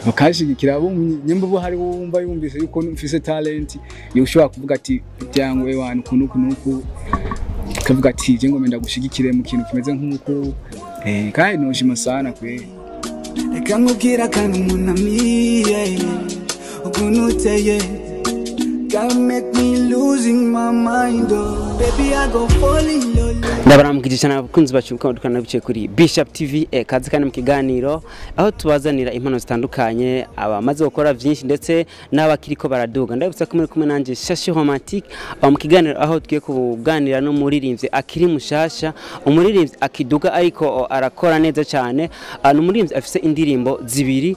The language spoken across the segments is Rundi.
Bakashigikira nyimba ubu hari wumva yumvise yuko mfise talent, yoshobora kuvuga ati byangwe wantu kunuku kunuku, kavuga ati je ngomba ndagushigikire mu kintu kimeze nk'uko, kandi noshima sana kwe. Reka nkubwira kandi umunamiye ukuntu uteye. Can't make me losing my mind, oh baby, I go falling low. Ndabaramukije cyane abakunzi bacu dukana bicaye kuri Bishop TV, kazi kandi mu kiganiro aho tubazanira impano zitandukanye, abamaze gukora vyinshi ndetse n'abakiriko baraduga. Ndabutsa ko muri kumwe nanje Shashi Romantique, aho mu kiganiro aho tugiye kuganira no muririmbyi akiri mushasha, umuririmbyi akiduga ariko arakora neza cyane. Ni umuririmbyi afise indirimbo zibiri,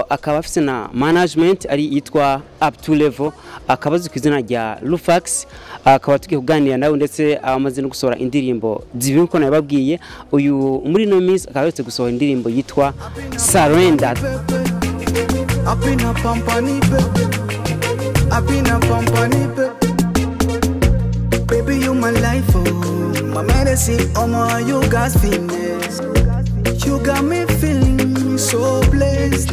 akaba afise na management ari yitwa Up to Level, akaba azwi ku izina rya Lufax. Akaba tugiye kuganira nawe ndetse amaze no gusohora indirimbo zibiri nkuko nababwiye. Uyu muri no miss akaba aherutse gusohora indirimbo yitwa Surrender. Up in a company, up in a company, baby, you my life, oh my medicine, oh my, you got finesse, you got me feeling so blessed.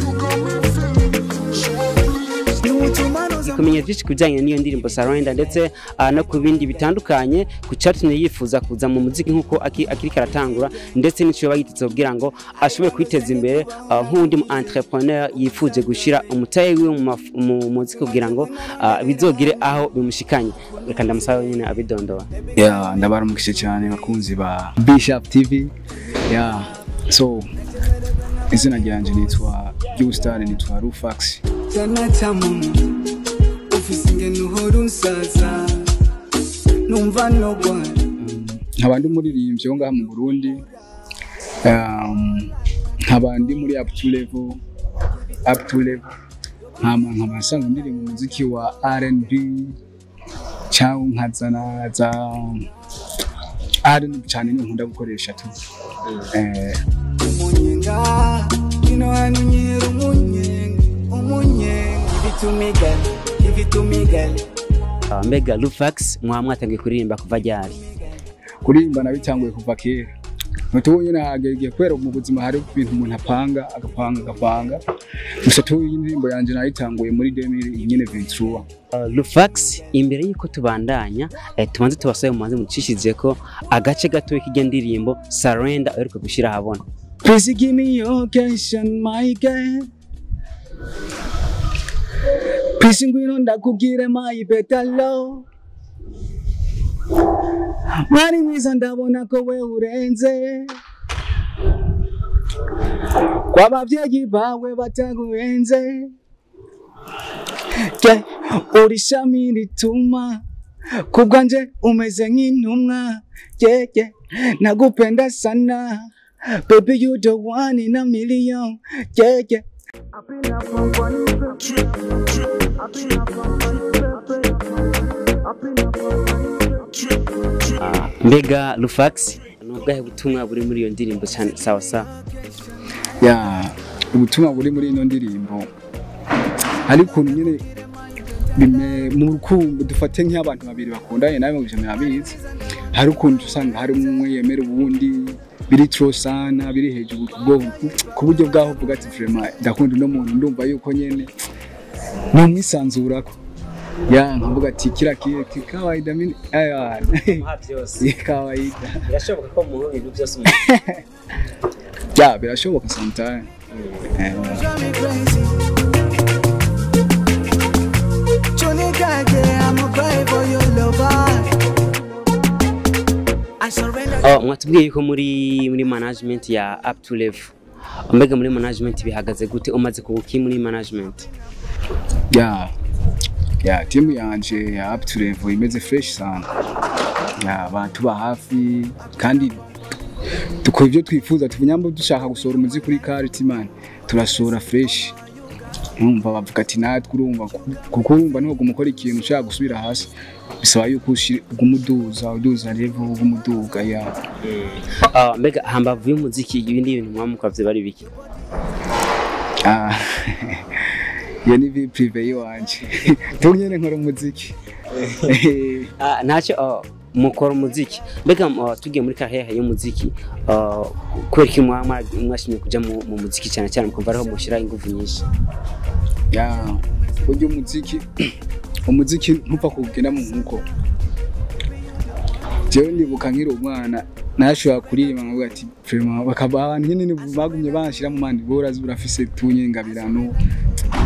Kumenya byinshi kubijyanye n'iyo ndirimbo Surrender ndetse no ku bindi bitandukanye ku cyatumye yifuza kuza mu muziki nkuko akiri karatangura, ndetse n'icyo bagitse kugira ngo ashobore kwiteza imbere nk'undi mu entrepreneur yifuje gushira umutahe wiwe mu muziki kugira ngo bizogire aho bimushikanye. Reka ndamusabe nyine abidondoa. Yeah, ndabaramukije cyane bakunzi ba Bishop TV. Yeah, so izina ryanje nitwa Justin, nitwa Rufax. Nkaba ndi umuririmbyi wo ngaha mu Burundi, nkaba ndi muri Up to Level, Up to Level, nkaba nsanzwe ndiri mu muziki wa R&B cyangwa nkazana za R&B cyane, niyo nkunda gukoresha tu. Umunyenga ino hano nyira umunyenga umunyenga give it to me girl, give it to me girl. Mbega Lufax, mwatangiye kuririmba kuva ryari? Kuririmba nabitanguye kuva kera. Ntubu nyine hagera kubera mu buzima hari ibintu umuntu apanga agapanga agapanga. Gusa tu indirimbo yanje nayitanguye muri 2023. Lufax, imbere yuko tubandanya, tubanze tubasaye mubanze mucishije ko agace gato k'ijya ndirimbo Surrender aheruka gushira ahabona. Please give me your attention my girl. Please ngwino ndakubwire my better love. Mwari mwiza ndabona ko we urenze, kwa bavyeyi bawe bataguhenze. Uri ishami rituma kubwanje umeze nk'intumwa. Yeah, yeah. Nakupenda sana baby, you the one in a million. Yeah, yeah. Mbega Lufax, nubwahe butumwa buri muri iyo ndirimbo cyane? Sawa sawa. Ya, ubutumwa buri muri ino ndirimbo hari ukuntu nyine mu rukundo dufate nk'abantu babiri bakundanye nawe mu bijambo abizi, hari ukuntu usanga hari umwe yemera ubundi biri trop sana, biri hejuru ku buryo bwaho uvuga ati vraiment ndakunda uno muntu, ndumva yuko nyene numwisanzurako. Ya, nkavuga ati kila kitu kawaida mimi aya byose kawaida. Birashoboka ko mu bintu byose ya birashoboka sometimes. Mwatubwiye yuko muri management ya Up to Level. Mbega muri management bihagaze gute? Umaze kuki muri management? Ya, ya timu yanje ya Up to Level imeze fresh sana. Ya, abantu ba hafi kandi dukora ibyo twifuza, tuvunyambo dushaka gusohora umuziki kuri quality man, turasohora fresh. Urumva bavuga ati natwe urumva kuko urumva niho gumukora ikintu ushaka gusubira hasi bisaba yuko ugumuduza uduza level ugumuduga ya. Mbega hambavu y'umuziki ibindi bintu mwamukavye bari biki? Iyo ni vie privée yiwanje. Tunyene nkora umuziki. Ntacyo. Mukora umuziki, mbega tugiye muri carrière y'umuziki, kubera iki mwashimye kuja mu muziki cyane cyane, mukumva ariho mushyira ingufu nyinshi? Ya, burya umuziki ntupfa kuwugenda mu nkuko. Jewe ndibuka nkiri umwana nashobora kuririmba nkavuga ati vraiment, bakaba abantu nyene bagumye banshira mu mandi bora urafise tunye ngabirano.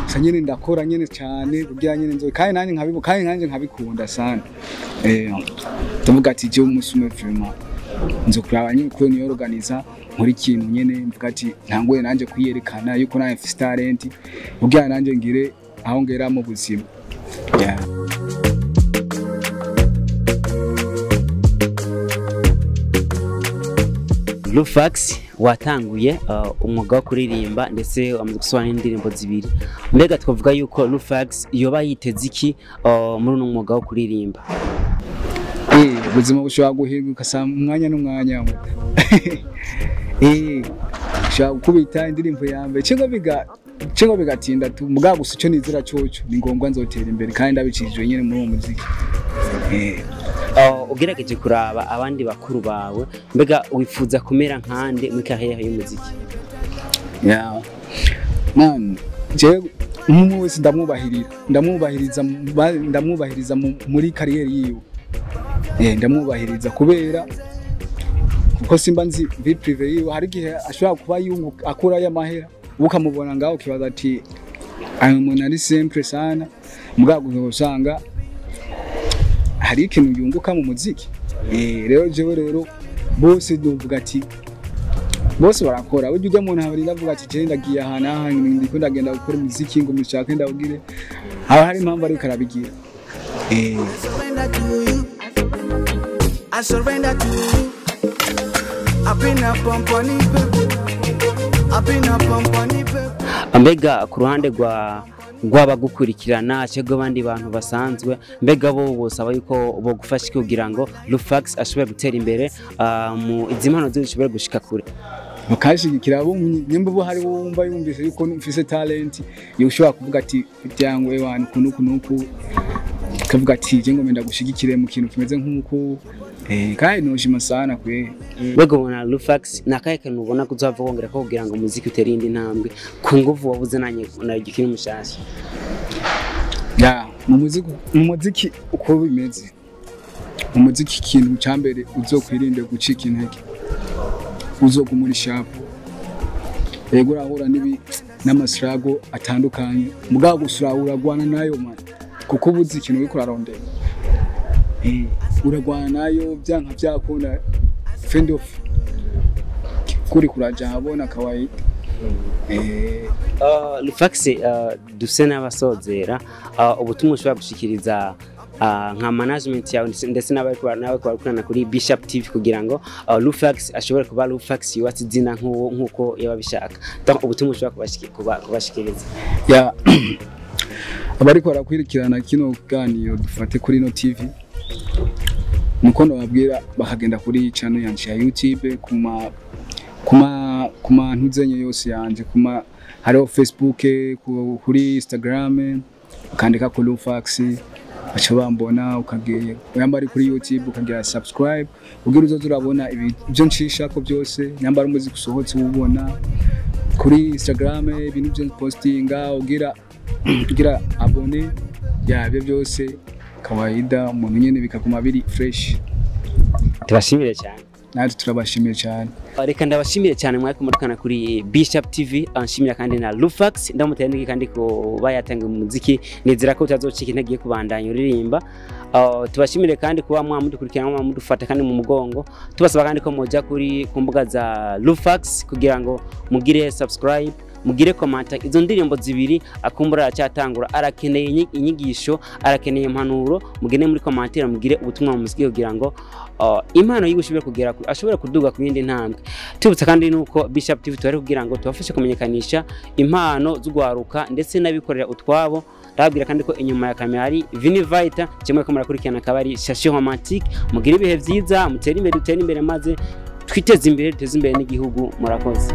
Gusa nyene ndakora nyene cyane kugira nyene nzo, kandi nanjye nkabibu, kandi nanjye nkabikunda sana. Ndavuga ati jewe umunsi umwe vraiment nzokuraba nyene uko niyorganiza nkora ikintu nyene, mvuga ati ntanguye nanjye kwiyerekana yuko nanjye mfise talent, kugira nanjye ngire aho ngera mu buzima. Yeah. Lufax, watanguye umwuga wo kuririmba ndetse wamaze gusohora n'indirimbo zibiri. Mbega twavuga yuko Lufax yoba yiteze iki muri uno mwuga wo kuririmba? Ubuzima bushobora guhinduka umwanya n'umwanya. Ushobora gukubita indirimbo ya mbere cyangwa bigatinda tu, mugabo gusa ico nizera coco ni ngombwa nzotera imbere, kandi ndabicishije nyene muri uwo muziki. Ugerageje kuraba abandi bakuru bawe, mbega wifuza kumera nkande muri carrière y'umuziki? Yeah. Man, jewe umwe wese ndamwubahirira, ndamwubahiriza muri carrière yiwe. Ndamwubahiriza kubera kuko simba nzi vie privée yiwe, hari igihe ashobora kuba yunguka akura y'amahera ukamubona ngaho ukibaza ati ayo umuntu ari simple sana, mugabo usanga hari ikintu yunguka mu muziki. Rero jewe rero bose ndumvuga ati bose barakora. Burya ujya mu ntabari ndavuga ati je ndagiye ahantu aha ndiko ndagenda gukora umuziki ngo mushake ndawugire, haba hari impamvu ariko arabigira. Surrender to you. I surrender to you. I've been up on funny people. I've been up on funny people. Mbega ku ruhande rw'abagukurikirana cyangwa abandi bantu basanzwe, mbega bo bosaba yuko bogufasha kugira ngo Lufax ashobore gutera imbere, mu izi mpano ziwe zishobore gushika kure? Bakashigikira bo nyimba bo hari wumva yumvise yuko mfise talent, yoshobora kuvuga ati byangwe wantu kunuku nuku, kavuga ati je ngomba ndagushigikire mu kintu kimeze nkuko. Kandi noshima sana kwe. Mbega ubona Lufax nakaye kantu ubona kuzava wongera ko kugira ngo umuziki utere indi ntambwe ku nguvu wabuze nanye na gikiri mushasha? Ya, mu muziki uko bimeze, mu muziki ikintu cyambere uzokwirinde gucika intege, uzoguma uri sharp. Yego urahura n'amasirago atandukanye, mugabo gusa uragwana nayo man, kuko ubuzi ikintu uriko urarondera. Uragwana nayo byanka byakunda, friend of kuri kuraja habona kawaida. Lufax, duse n'abasozera, ubutumwa ushobora gushikiriza nka management yawe ndetse n'abari barakorana kuri Bishop TV kugira ngo Lufax ashobore kuba Lufax yubatse izina nkuko yababishaka, donc ubutumwa ushobora kubashikiriza? Ya, abariko barakwirikirana kino kiganiro dufate kuri no TV, nuko ndababwira bakagenda kuri channel yanje ya YouTube, kuma ntuzenye yose yanje, kuma hariho Facebook, kuri Instagram ukandika ku Lufax baca bambona, ukagiye yambari kuri YouTube ukagira subscribe ugira uzoza urabona ibyo nshishako byose, nyambara umuziki usohotse ubona kuri Instagram ibintu byo postinga, ugira abone yabyo byose kawaida, umuntu nyene bikaguma biri fresh. Tubashimire cyane. Natwe turabashimiye cyane. Reka ndabashimire cyane mwari kumurikana kuri Bishop TV, anshimira kandi na Lufax, ndamuteye n'iki kandi ko bayatanga umuziki, nizera ko utazocika intege kubandanya uririmba. Tubashimire kandi kuba mwamudukurikirana, mwamudufata kandi mu mugongo. Tubasaba kandi ko moja kuri ku mbuga za Lufax kugira ngo mugire subscribe, mugire comment. Izo ndirimbo zibiri akumbura aracyatangura, arakeneye inyigisho, arakeneye impanuro, mugene muri commentaire mugire ubutumwa mu muziki kugira ngo impano yiwe ishobore kugera ashobore kuduga ku yindi ntambwe. Tubutse kandi nuko Bishop TV twari kugira ngo tubafashe kumenyekanisha impano z'ugwaruka ndetse n'abikorera utwabo. Ndababwira kandi ko inyuma ya kamera hari Vini Vita, kimwe ko murakurikirana akabari Shashi Romantique. Mugire ibihe byiza, mutere imbere, dutere imbere maze twiteze imbere, duteze imbere n'igihugu. Murakoze.